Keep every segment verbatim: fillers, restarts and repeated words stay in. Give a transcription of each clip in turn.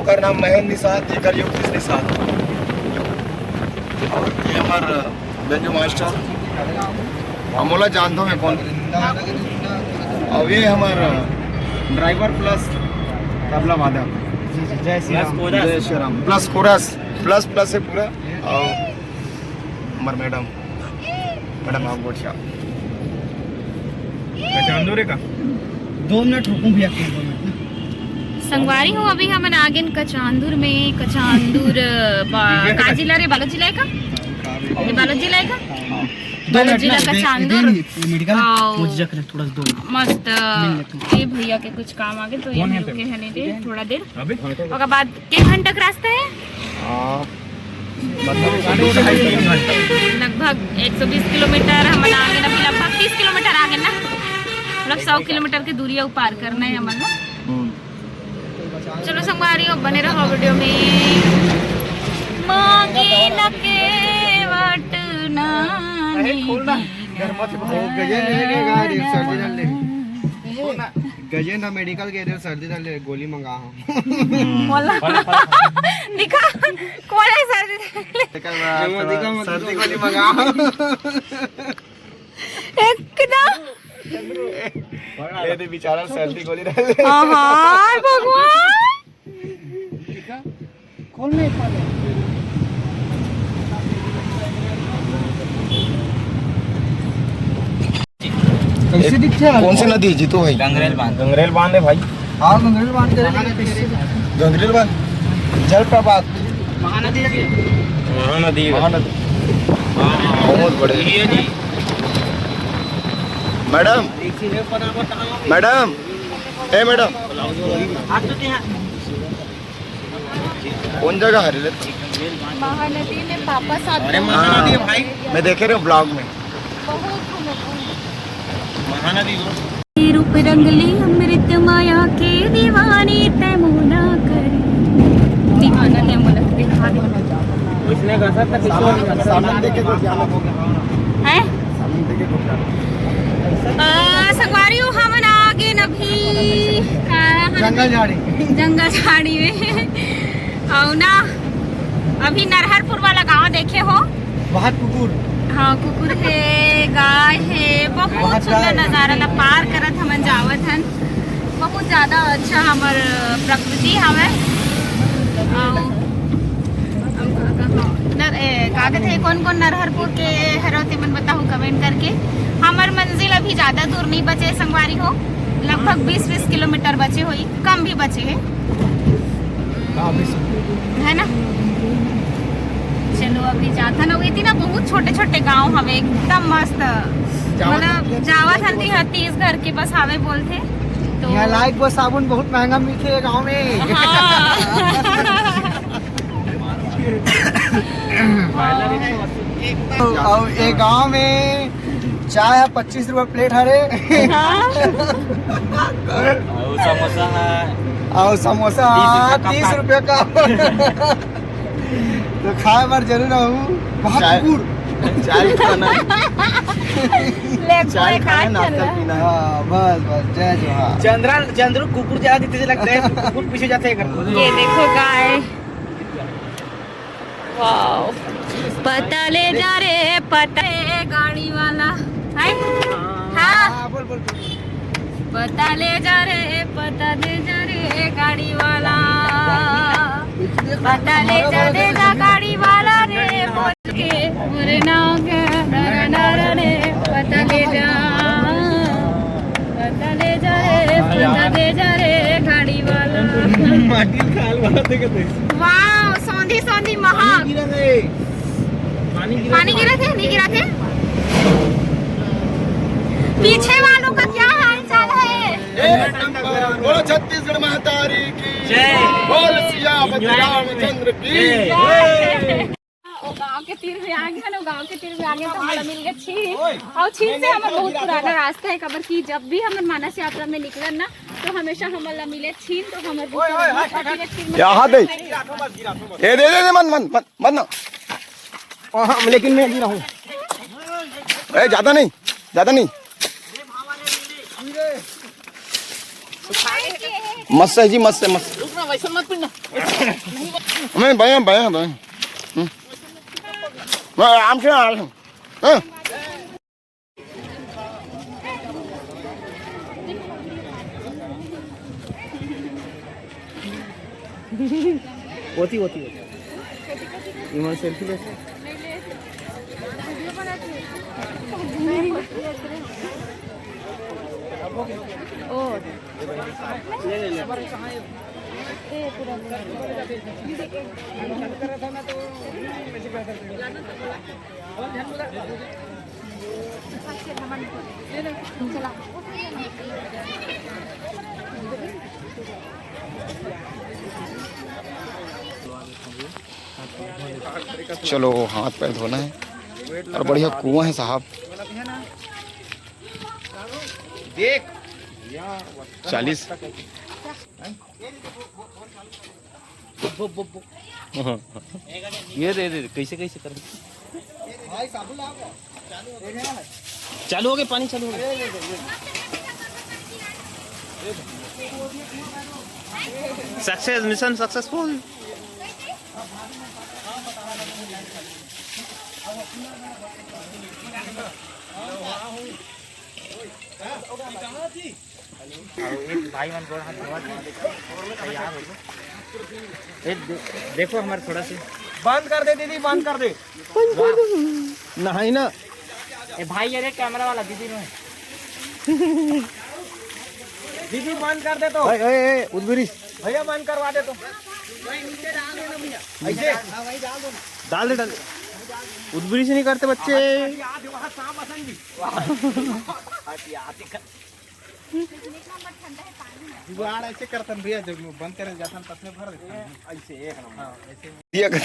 ओकर नाम महेंद्र निषाद, एकर युवतीश निषाद। और ये हमर बेंजो मास्टर, हम ओला जानथों मैं कौन। और ये हमर ड्राइवर प्लस तबला वादक। जी, जी, जय श्री राम। जय Shri Ram. Plus chorus, plus plus है पूरा। और हमर मैडम, मैडम आप गोठिया। कचांदू रे का? दो मिनट रुकूं भैया, दो मिनट ना। संगवारी हो, अभी हमन आ गेन कचांदूर में। कचांदूर, बा-, का जिला रे? बालोद जिला है का? ये बालोद जिला है का? हाँ। दो बालोद मिनट जिला ना, दे-, कचांदूर। दे नहीं, ये मेडिकल है। आओ। मुझे जख रहे, थोड़ा सा दो मिनट। मस्त। मिल लेते हैं। ये भैया के कुछ काम आ गए, तो कौन यहीं है रुके तेरे? हैं नहीं दे, थोड़ा देर। अभी? ओकर बाद के घंटा के रास्ता है? हाँ। लगभग एक सौ बीस किलोमीटर हमन आ गेन, अभी लगभग तीस किलोमीटर आ गेन ना, मतलब सौ किलोमीटर के दूरी अउ पार करना है हमन ला। हम्म। चलो संगवारी हो, बने रहो वीडियो में। मांगे न के वट ना अरे खोल ना। घर में से बहुत गजब नहीं रहेगा, अरे सर्दी डाल ले। गजेंद्र मेडिकल के इधर सर्दी डाल ले, गोली मंगा हम। बोला। दिखा, कोला सर्दी डाल ले। सर्दी गोली मंगा हम। एकदम। ये दे बेचारा सर्दी गोली डाल ले। हाँ, भगवान। खोल नहीं पा रहे। कैसे दिखते हैं? कौन सी नदी है जीतू भाई? गंगरेल बांध। गंगरेल बांध है भाई। हाँ, गंगरेल बांध करेंगे। कैसे? गंगरेल बांध, जलप्रपात। महानदी है। महानदी है। महानदी। बहुत बड़े। ये जी। मैडम, मैडम, ए मैडम। कौन जगह हरे रे? महानदी में पापा साथ अरे में महानदी है भाई। मैं देखे रहे हूँ ब्लॉग में। बहुत घूमे। महानदी हो। रूप रंगली अमृत माया के दीवानी तै मोला कर। दीवाना तै मोला दिखा दे। इसने कहा था कि सामने, सामने देख के कुछ ज्यादा हो गया। हैं? सामने देख के कुछ ज्यादा। आ, संगवारी हो, हमन आ गेन अभी का जंगल झाड़ी। जंगल झाड़ी में। अउ ना, अभी नरहरपुर वाला गांव देखे हो? वहाँ कुकुर। हाँ, कुकुर है, गाय है, बहुत बहुत सुंदर गाय। नजारा ला पार करत हमन जावत हन। बहुत ज्यादा अच्छा हमर प्रकृति हवे। अउ, अउ का, का, का, ए, का कथे, कोन कोन नरहरपुर के हरव, तेमन बताहू comment करके। हमर मंजिल अभी ज्यादा दूर नहीं बचे संगवारी हो, लगभग बीस बीस किलोमीटर बचे होई, कम भी बचे है, है ना? चलो, अभी जाथन। अउ एती ना बहुत छोटे छोटे गांव हवे, एकदम मस्त, मतलब जावत हन ती छत्तीसगढ़ के बस हावे बोलथे। तो यहाँ लाइफ व साबुन बहुत महंगा मिलथे ये गांव में। हाँ। अउ ये गांव में चाय ह पच्चीस रुपया प्लेट हरे। हाँ। अउ समोसा है। अउ समोसा तीस रुपया का। तीस रुपया का। तो खाए बर जरूर आहू। बहुत चाय, गुड़। चाय खाना। ले, चाय कोई खाना, खा नाश्ता चला। पीना। हाँ, बस, बस, जय जोहार। चंद्रा, चंद्रू कुकुर जैसा दिखते लगता है, कुकुर पीछे जाते हैं करके। ये देखो गाय। वाओ। पता ले जा रे, पता ले गाड़ी वाला। हाय। हाँ। हाँ, बोल, बोल, बोल। पता ले जा रे, पता ले जा रे गाड़ी वाला। पता ले जा, ले जा गाड़ी वाला रे, बोल के मोरे नाव के डर डर रे, पता ले जा। पता ले जा रे, पता ले जा रे गाड़ी वाला। माटी खाल वाला देखत है। वाओ, सौंधी सौंधी महक। गिरा रे। पानी गिरा पानी थे। गिरा थे, नहीं गिरा थे? पीछे वालों का क्या हाल चाल है? एक नंबर। बोलो छत्तीसगढ़ महतारी की। जय। बोल सियावत रामचंद्र की। जय। ओ गांव के तीर में आगे है ना, गांव के तीर में आगे तो हमरा मिल गए छीन। और छीन से हमर बहुत पुराना रास्ता है, काबर कि जब भी हमर मानस यात्रा में निकलन ना, तो हमेशा हमर ला मिले छीन, तो हमर बहुत ओए, ओए, हट, हट, हट। यहाँ दे। ए, दे, दे, दे, मन, मन, मन, मन ना। हाँ, लेकिन मैं गिरा हूँ। ए, ज्यादा नहीं, ज्यादा नहीं। मस्त है जी, मस्त है, मस्त। रुक ना, वैसे मत पीना। मैं भैया, भैया, भैया। हम्म। मैं आराम से, आराम से। हाँ। होती, होती, होती। इमन सेल्फी ले। ओ। ले, ले, ले। चलो, हाथ पैर धोना है। और बढ़िया कुआं है साहब। देख। चालीस। बो, बो, बो। ये दे, दे, कैसे, कैसे कर। चालू हो गए, पानी चालू हो गया। Success, mission successful. अउ एक भाई मन गोड़ हाथ धोवत हे, तैयार हो गए। ए, दे-, देखो हमारे थोड़ा से। बंद कर दे दीदी, बंद कर दे। नहाई ना। ए भाई, अरे कैमरा वाला दीदी में। दीदी बंद कर दे तो। ए, ए, ए, उद्बीरिस। भैया बंद करवा दे तो। ऐसे। डाल दे, डाल दे। उद्बीरिस नहीं करते बच्चे। जुगाड़ ऐसे करतन भैया, जब बंद करे जातन तब में भर देतन। ऐसे एक नंबर। हाँ, ऐसे। दिया कर।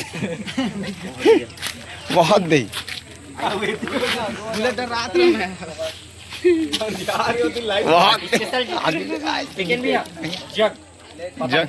बहुत दे। बुलेट रात में। बहुत। चिकन भी है। जग। जग।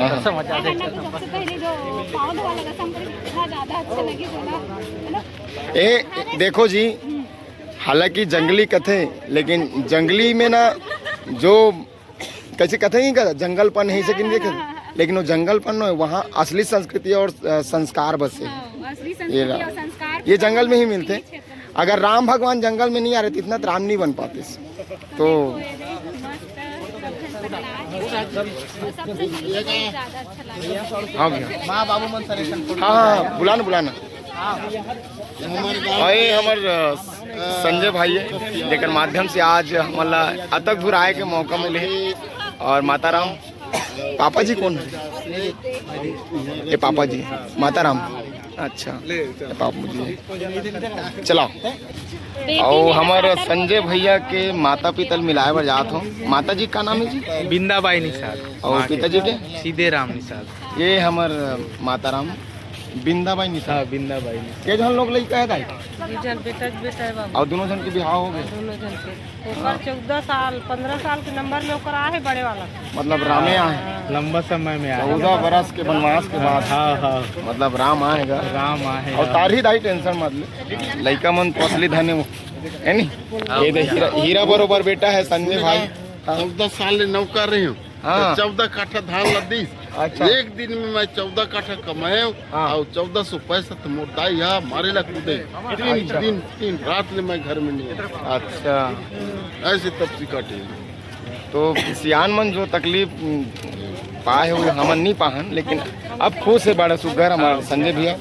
सबसे मजा आया। सबसे पहले जो पाँव धोवा लगा, हमको इतना ज्यादा अच्छा लगे बोला, है ना? ए, देखो जी, हालांकि जंगली कथे, लेकिन जंगली में ना जो कैसे कथे ही का जंगलपन है, से किन देखे, लेकिन वो जंगलपन न है, वहाँ असली संस्कृति और, अ, संस्कार बसे। हाँ, असली ये संस्कृति रहा। और संस्कार ये जंगल में ही मिलते। क्षेत्र में। अगर राम भगवान जंगल में नहीं आ रहे, तो इतना तो राम नहीं बन पाते। तो तो ये देख, मस्त सब घर बना है। और सबसे मिलके ज्यादा अच्छा लगा। हाँ भैया। माँ बाबू मन से राशन हाँ, हाँ, बुलाना, बुलाना। और ये हमर, अ, संजय भाई है, जेकर माध्यम से आज हमला अतक दूर आए के मौका मिले हे। और माता राम, पापा जी कौन है? ये पापा जी, माता राम। अच्छा, ये पापा जी। चलाओ। और हमर संजय भैया के माता पिता ल मिलाए बर जात हो। माता जी का नाम है जी? बिंदाबाई निषाद। और पिताजी के? सीधे राम निषाद। ये हमर माता राम। बिंदाबाई निषाद। हाँ, बिंदाबाई निषाद। के झन लोग लइका है दाई? दू झन बेटा के बेटा है बाबू। और दोनों झन के बिहाव हो गए? दोनों झन के। ओकर चौदह साल, पन्द्रह साल के नंबर में ओकर आहे बड़े वाला। मतलब रामे आहे। लंबा समय में आए। चौदह बरस के वनवास के बाद। हाँ, हाँ। मतलब राम आएगा। राम आएगा। और तारही दाई टेंशन मत ले। लइका मन तो असली धन है वो। है नी? हाँ, ये दे भैया। हीरा, हीरा बरोबर बेटा है संजय भाई। हाँ। चौदह साल ले नौकर रहे हो। हाँ। तो चौदह काठा धान ला दीस। अच्छा। एक दिन में मैं चौदह काठा कमाए हाँ। और चौदह सौ पैसा तो मोर दाई हा मारे ला कूदे। तीन अच्छा। दिन, तीन रात ले मैं घर में नहीं आया। अच्छा। ऐसे तपसी काटे। तो सियान मन जो तकलीफ, उम, पाए हो, वो हमन नहीं पाहन, लेकिन अब खुश है बड़ा सुग्घर हमारा संजय भैया।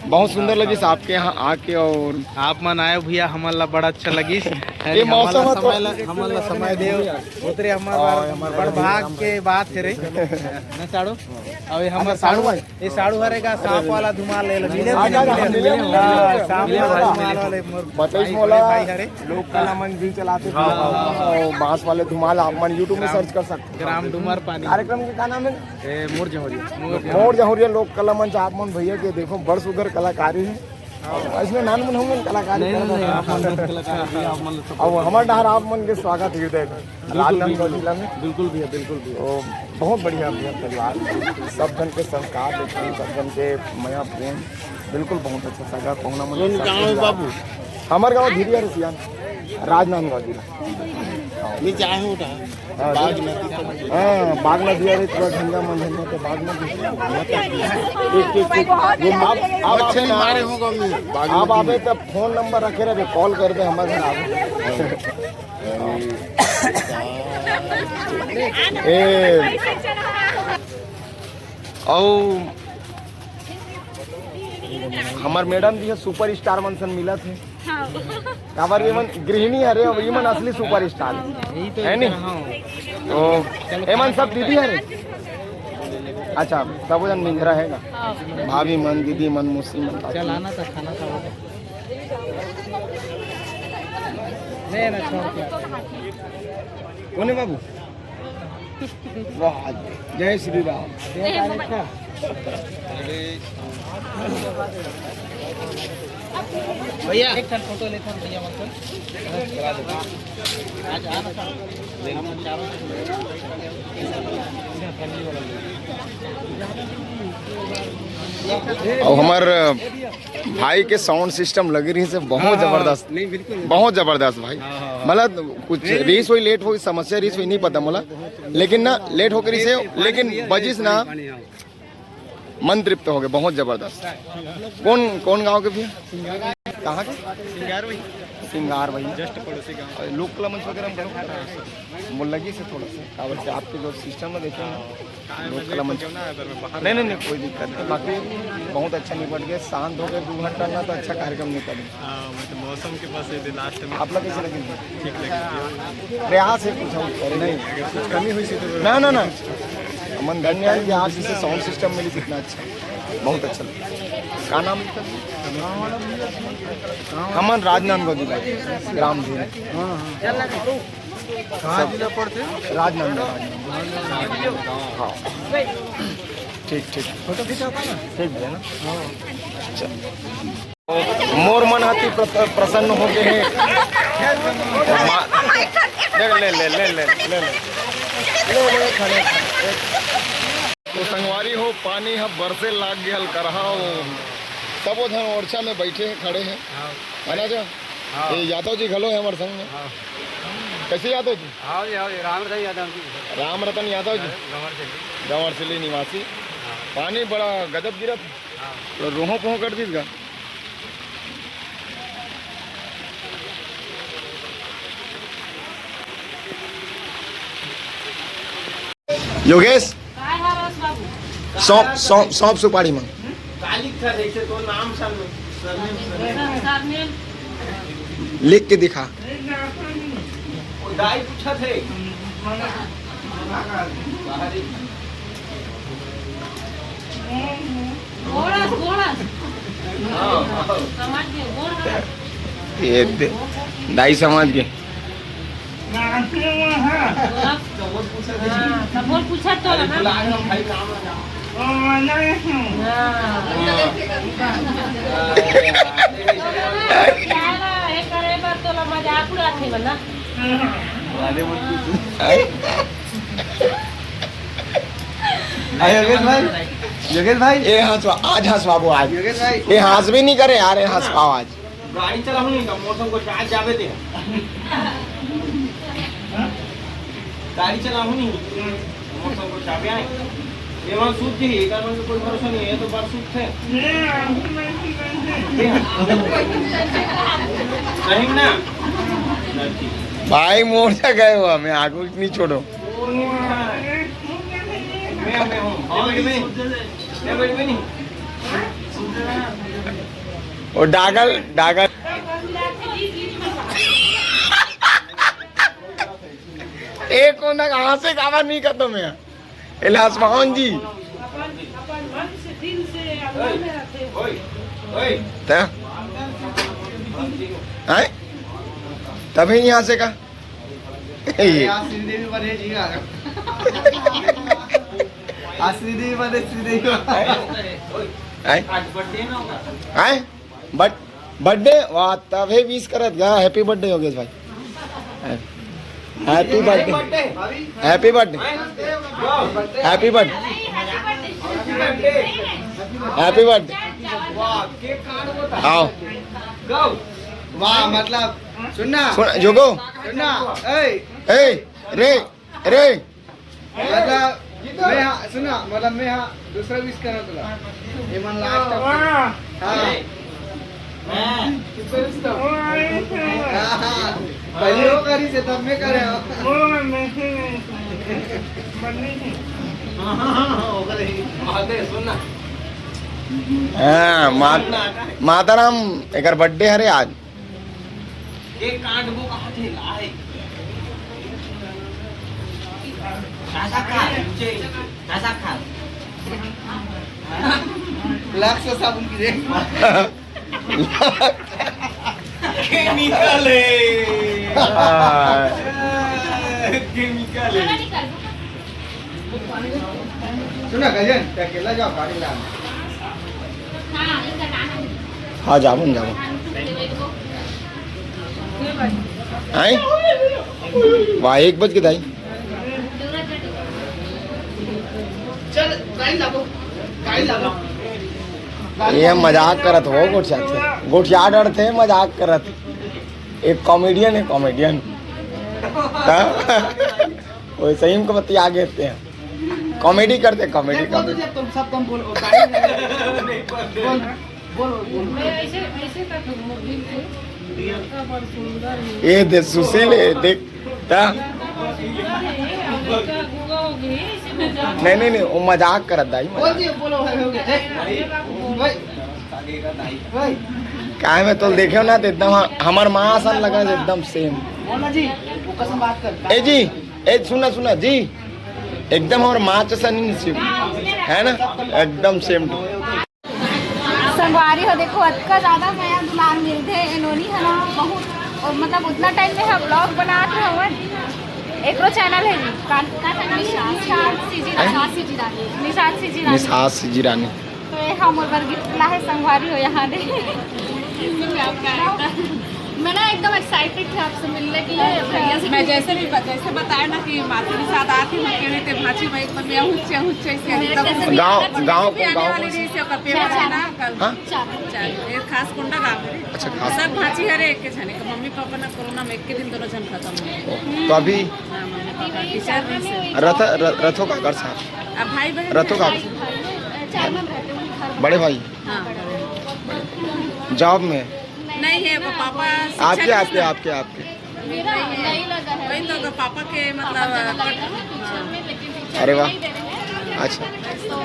बहुत सुंदर लगिस आपके यहाँ आके। और आप मन आए भैया, हमन ला बड़ा अच्छा लगिस। ये हमन ला मौसम है तो समय ला, हमन ला समय देव, उतरे हमर और बर-, हमर बड़ भाग के बात है रे। ना साड़ू? अबे हमर साड़ू, ये साड़ू हरे का सांप वाला धुमाल ले ले। मिले, आ जा, मिले, मिले, मिले। हाँ, सांप वाला धुमाल वाले मोर बताइस भाई, मोला। भाई हरे। लोक कला मंच भी चलाते थे। हाँ, हाँ, हाँ। और बांस वाले धुमाल आप मन YouTube में सर्च कर सकते हो। ग्राम डूमर पानी। कार्यक्रम के का नाम है? ए, मोर जहुरिया। मोर मोर जहुरिया लोक कला मंच। आप मन भैया के देखो, बड़ सुघर कलाकारी है। और इसमें नान मन होंगे कलाकारी नहीं, नहीं, करना। नहीं, आप मन कलाकार भी, आप मन सब अब हमारे डहर आप मन के स्वागत हृदय में। बिल्कुल राजनांदगांव भैया। जिला में। बिल्कुल भैया, बिल्कुल भैया। तो बहुत बढ़िया भैया परिवार, सब जन के संस्कार देखिए, सब जन के मया प्रेम, बिल्कुल बहुत अच्छा सगा पहुना मन कौन के साथ गाँव है परिवार। बाबू? हमारे गाँव धीरिया रसियान, राजनांदगांव जिला। नीचे आए हो उठा। हाँ, बाग नदी सब। हाँ, बाग नदी, अरे, थोड़ा झंडा मन, झंडा तो बाग नदी। एक, एक, एक, ये आप, आप मछली आते ना, मारे होगा मैं। बाग आप नदी आवे में। तब फोन नंबर रखे रहे, कॉल कर दे, हमारे घर आवे। ए, औ हमर मैडम जी ह सुपर स्टार मन सन मिलत हे। हाँ। काबर ये मन गृहिणी हरे, अब ये मन असली सुपर स्टार हे। यही तो है नी? इधर, हाँ। तो ए मन सब दीदी हरे। अच्छा, सब जन मिंजरा हे ना? हाँ। भाभी मन, दीदी मन, मौसी मन, काकी चल मन। आना था, खाना था वो। नहीं, ना, छोड़ के। कौन है बाबू? वाह, जय श्री राम। भैया, एक ठन फोटो लेथन भैया, मतलब। और हमार भाई के साउंड सिस्टम लगे रहिस हे, बहुत हाँ, हाँ, जबरदस्त, नहीं, बिल्कुल। बहुत जबरदस्त भाई। हाँ, हाँ, हाँ। मतलब कुछ नहीं, नहीं। रीस होई, लेट होई, समस्या रीस होई, नहीं पता मोला, लेकिन ना लेट होकर इसे, लेकिन बजिस ना, मन तृप्त हो गए, बहुत जबरदस्त। कौन, कौन गांव के भैया? कहाँ के? सिंगार भाई। सिंगार भाई। जस्ट पड़ोसी गांव। और लोक कला मंच वगैरह में करो? मोला लगिस हे थोड़ा सा, काबर से आपके जो सिस्टम में देखे ना, लोक कला मंच। नहीं, नहीं, नहीं, कोई दिक्कत नहीं। बाकी बहुत अच्छा निपट गया, शांत हो गए, दो घंटा ना तो अच्छा कार्यक्रम निपट गया। हाँ, मतलब मौसम के बस ये लास्ट में। आप लोग कैसे लगे? ठीक लगे। प्रयास है कुछ और करे। नहीं, अगर कुछ कमी हुई सी तो ना, ना, ना। मन धन्य है कि आप जिसे साउंड सिस्टम मिली, कितना अच्छा, बहुत अच्छा लगा। का नाम है? हमन राजनांदगांव जिला, ग्राम धीरे। हाँ, हाँ। कहाँ जिला पड़ते? राजनांदगांव। हाँ। ठीक, ठीक। फोटो खिंचाता ना? ठीक है ना? हाँ। चल। मोर मन अति प्र-, प्रसन्न हो गए हैं। मा-, ले, ले, ले। ले, ले, खड़े, खड़े। तो संगवारी हो, पानी ह बरसे लाग गे हल करहा हो। सबो झन ओरछा में बैठे हे, खड़े हे। हाँ। है ना जो? हाँ। ये यादव जी घलो हे हमर संग में। हाँ। कैसे यादव जी? हाँ जी, हाँ जी, राम रतन यादव जी। राम रतन यादव जी। गंवर सिल्ली। गंवर सिल्ली निवासी। हाँ। पानी बड़ा गजब गिरत हे। हाँ। तो रोहो पोहो कर दीस गा। योगेश, काय हवस बाबू? सौंफ, सौंफ, सौंफ सुपारी मांग। का लिखा है इसे? तो नाम sir, surname, surname. Sir, surname. लिख के दिखा। वो दाई पूछा थे। बाहरी। गोड़स, गोड़स। हाँ, हाँ। समझ गए, गोड़ हवस। ये दे-, दाई समझ गए। हाँ, तब बोल पूछा तो ना। हाँ। क्या ना, ये करे बर तोला मजाक उड़ाथे बना। अरे योगेश भाई, योगेश भाई। ए हंसवा, आज हंसवाबो आज। योगेश भाई। ए हंस भी नहीं करे यार, ए हंसवाओ आज। गाड़ी चलाहूँ नहीं तो मौसम को चार्ज जावे दे। गाड़ी चलाहूँ नहीं, मौसम को चाबी आए। ये वहाँ सूत जी, एक आदमी को कोई भरोसा नहीं है, ये तो बात सूत थे। नहीं ना। भाई मोर्चा गए हुआ, मैं आगू नहीं छोड़ो। वो नहीं उठा रहा है। मैं, मैं हूँ। हाँ, बेटी बनी। मैं बेटी बनी। ओ डागल, डागल। ए कोन हंसे काबर नहीं खत्म है? इलास मोहन जी। अपन, अपन मन से, दिल से अंदर में रहते हो। त? हैं? तभी नहीं हंसे का? ये। आज श्रीदेवी बने जी, आ। आज श्रीदेवी बने, श्रीदेवी। हैं? हैं? बट बर्थडे, वाह, तभे विश करत गा, हैप्पी बर्थडे योगेश भाई। Happy birthday. Happy birthday. Happy birthday. Happy birthday. आओ। वाह, मतलब, सुनना। सुन, जोगो। सुनना। ए। ए, रे, रे। मतलब, मैं हाँ, सुना, मतलब, मैं हाँ, दूसरा विश करा तुला। ये मन लास्ट। हाँ। हाँ। हाँ, हाँ। पहले वो करी से, तब मैं करे। हाँ, मात-, माताराम, एकर बर्थडे हरे आज। एक कांड वो कहा थे, लाए। ताजा खा, नीचे, ताजा खा। लाख से साबुन की रे। केमिकल है। हाँ। केमिकल है। सुना गजन, ते अकेला जाओ, गाड़ी ला। हाँ, जाबो न जाबो। आए? वाह, एक बज के दाई। चल, गाड़ी लागो, गाड़ी लागो। ये मजाक करत हो, गोठियात थे। गोठिया डरते, मजाक करत। एक कॉमेडियन है, कॉमेडियन। हाँ? वैसे ही हमको बतिया गेते हैं। कॉमेडी करते, कॉमेडी बोल दो करते। जी, अब तुम सब तुम बोलो, गाड़ी में बोल, बोलो, बोलो। मैं ऐसे, ऐसे कर दूँ, मोबाइल से। लड़का बड़ सुंदर है। ये दे, सुशील है, देख। ता? लड़का बड़ सुंदर है, अब लड़का गुंगा हो गई, ऐसे मजाक नहीं, नहीं, नहीं, वो मजाक करत दाई, बोल मजाक। दिए, बोलो भाई, हो गया। ए, भाई, भाई। काय मैं तो देखे ना, तो एकदम ह-, हमर माँ असन लगा, एकदम सेम। बोल ना जी, वो कसम बात कर। ए जी, ए, सुना, सुना जी, एकदम हमर माँ जैसा नहीं, है ना, एकदम सेम। संगवारी हो, देखो, अतका ज्यादा मया दुलार मिलथे। ए नोनी ह ना बहुत, और मतलब उतना टाइम में हम व्लॉग बनात हवन। एकरो चैनल है जी, का, का चैनल है? निषाद सीजी रानी। निषाद सीजी रानी। निषाद सीजी रानी। तो ये हम और बर गिफ्ट ला है संगवारी हो यहाँ दे। मैं ना एकदम एक्साइटेड थी आपसे मिलने के लिए, भैया से। मैं जैसे भी जैसे बताया ना कि माता के साथ आती हूँ, मैं कह रही थी भांची भाई पर मैं हुच्चे हुच्चे से एकदम गांव गांव भी आने गांव वाली कौन सी? नहीं से कपेर वाला है ना कल। हाँ? चार, एक खास कोंडा गांव है। अच्छा, खास। सब भांची हरे एक के छने, मम्मी पापा ना कोरोना में एक के दिन दोनों जन खत्म हो गए। तो अभी हाँ, मम्मी पापा टीचर नहीं से। रथ र- रथों का कर साहब अब भाई बहन रथों का चार में रहते हैं, घर बड़े भाई हाँ। जॉब में? नहीं है, वो पापा शिक्षक आपके हैं आपके ना। आपके आपके मेरा नहीं लगा है। वही तो, तो पापा के मतलब टीचर में, लेकिन टीचर अरे वाह। नहीं दे रहे हैं। अच्छा। तो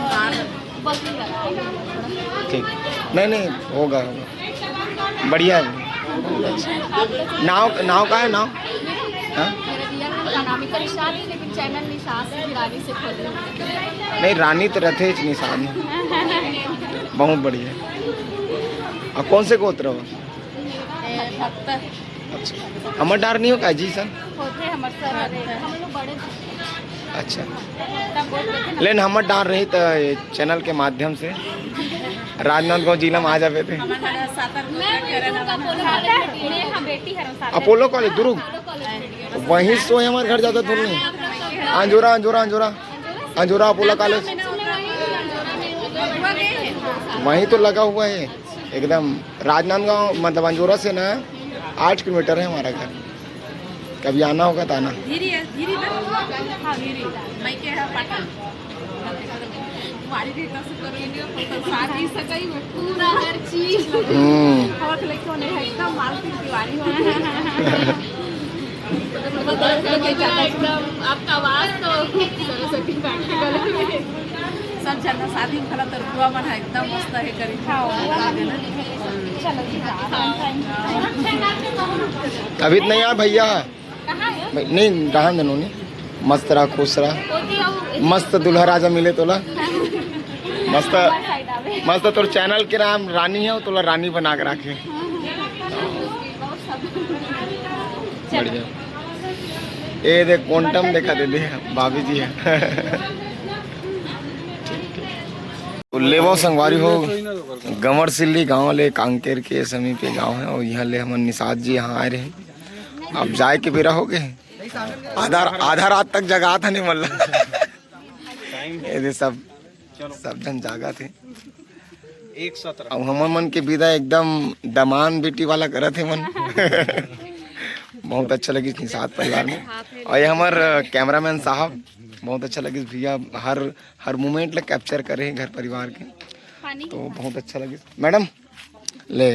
बस नहीं लगा। ठीक। नहीं नहीं, होगा होगा। बढ़िया है। नाव नाव का है नाव? हाँ? मेरा रियल नाम अनामिका निषाद है, लेकिन चैनल निषाद से गिरानी से खोली। नहीं, रानी तो रथे निषाद में। बहुत बढ़िया। और कौन से गोत्र हो? भक्त अच्छा, हमर डार नहीं हो का जी सर? होते हमर सर हरे, हम लोग बड़े अच्छा, लेकिन हमर डार रही तो चैनल के माध्यम से राजनांदगांव जिला में आ जावे थे। मैं उनका बोला, अपोलो कॉलेज दुर्ग, वहीं से हमारे घर जाता था। अंजोरा अंजोरा अंजोरा अंजोरा अपोलो कॉलेज वहीं तो लगा हुआ है एकदम। राजनांदगांव मतलब अंजोरा से ना आठ किलोमीटर है हमारा घर। कभी आना होगा तो आना। धीरे है, धीरे ना। हाँ, धीरे। मैं क्या है पाटन। तुम्हारी भी एकदम से कर लेंगे, तो शादी सगाई में पूरा हर चीज। हम्म। बहुत लेके होने हैं, एकदम मालकिन तिवारी हो गए। एकदम आपका आवाज तो सरस्वती मैम के गले में। सब जना शादी में खड़ा तो बुआ मन है, एकदम मस्त है करी। हाँ, बुआ मन है। चलो जी, हाँ। अभी तो नहीं आया भैया। भाई, नहीं, रहन देनो नहीं। मस्त रहा, खुश रहा। मस्त दुल्हा राजा मिले तोला। मस्त, मस्त तोर चैनल के नाम रानी है, तोला रानी बना के रखे। बढ़िया। ये देख, क्वांटम देखा दे दे, भाभी जी है। तो लेवो संगवारी हो, गंवर सिल्ली गांव ले कांकेर के समीपे गांव है और यहाँ ले हमन निषाद जी यहाँ आए रहे। अब जाए के बेरा हो गए, आधा आधा रात तक जगात हन मन ला। ये दे सब सब झन जागत हे। एक सत्रह। अब हमन मन के विदा एकदम दमान बेटी वाला करत हे मन। बहुत अच्छा लगिस निषाद परिवार में। और ये हमर कैमरामैन साहब, बहुत अच्छा लगिस भैया, हर हर मोमेंट ला कैप्चर करे हे घर परिवार के। तो बहुत अच्छा लगिस मैडम। ले,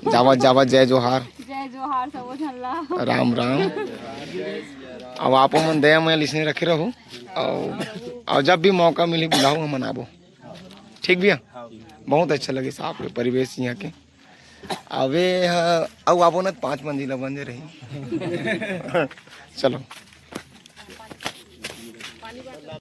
जावत जावत जय जोहार। जय जोहार सबो झन ला। राम राम। अब आपो मन दया मया लिसने रखे रहू। और, और जब भी मौका मिली बुलाओ, हमन आबो। ठीक भैया, बहुत अच्छा लगे साफ परिवेश यहाँ के। अबे ह-, अउ आबो ना, पाँच मंजिला बन रही। चलो।